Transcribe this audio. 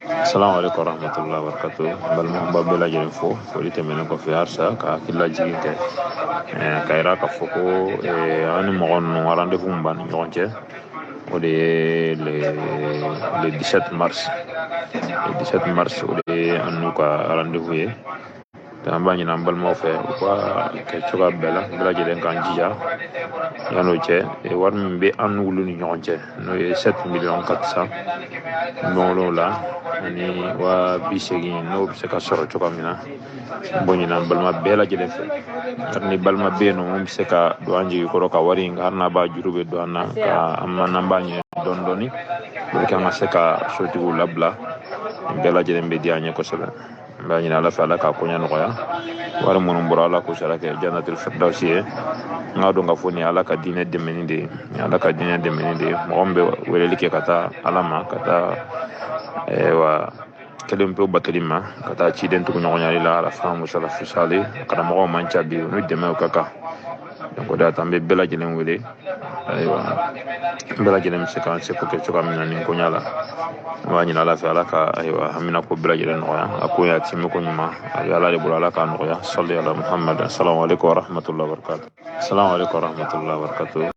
Salamu alaikum warahmatullahi wabarakatuh. Balima n b'a bɛɛ lajɛlen fo. Foli tɛmɛnen kɔfɛ, halisa ka hakililajigin kɛ ka yira k'a fɔ ko an ni mɔgɔ ninnu, rendez-vous min b'an ni ɲɔgɔn cɛ, o de ye le 17 mars. Le 17 mars, o de ye an n'u ka rendez-vous ye. An b'a ɲini an balimaw fɛ, u ka kɛ cogoya bɛɛ la, bɛɛ lajɛlen k'an jija yan'o cɛ, wari min bɛ an n'olu ni ɲɔgɔn cɛ, n'o ye 7 millions 400 wolonwula ani 80,000, n'o bɛ se ka sɔrɔ cogoya min na. N b'o ɲini an balima bɛɛ lajɛlen fɛ. Hali ni balima bɛ yen nɔ mun bɛ se ka don an jigi kɔrɔ ka wari in, hali n'a b'a juru bɛ don an na, ka an ma n'an b'a ɲini dɔɔni dɔɔni pour que an ka se ka sotigiw labila, nin bɛɛ lajɛlen bɛ diya an ye kosɛbɛ. N b'a ɲini Ala fɛ, Ala k'a koɲɛ nɔgɔya. Wari minnu bɔra, Ala k'u sara kɛ Jannatul Firdausi ye. N k'a dɔn k'a fɔ nin ye Ala ka diinɛ dɛmɛni de ye, nin ye Ala ka diinɛ dɛmɛni de ye. Mɔgɔ min bɛ weleli kɛ ka taa Ala ma, ka taa ayiwa kelen pewu batoli ma, ka taa ciden tuguɲɔgɔnyali la, arafa musala fusali karamɔgɔw man ca bi, u ni dɛmɛw ka kan. Donc o de y'a to an bɛ bɛɛ lajɛlen wele. Ayiwa, bɛɛ lajɛlen bɛ se k'an seko kɛ cogoya min na nin koɲa la, an b'a ɲini Ala fɛ, Ala ka ayiwa hamina ko bɛɛ lajɛlen nɔgɔya. A ko y'a timi ko ɲuman, a bɛ Ala de bolo, Ala k'a nɔgɔya. Sali ala Muhammad. Assalamu alaikum warahmatullahi wabarakatuh. Assalamu alaikum warahmatullahi wabarakatuh.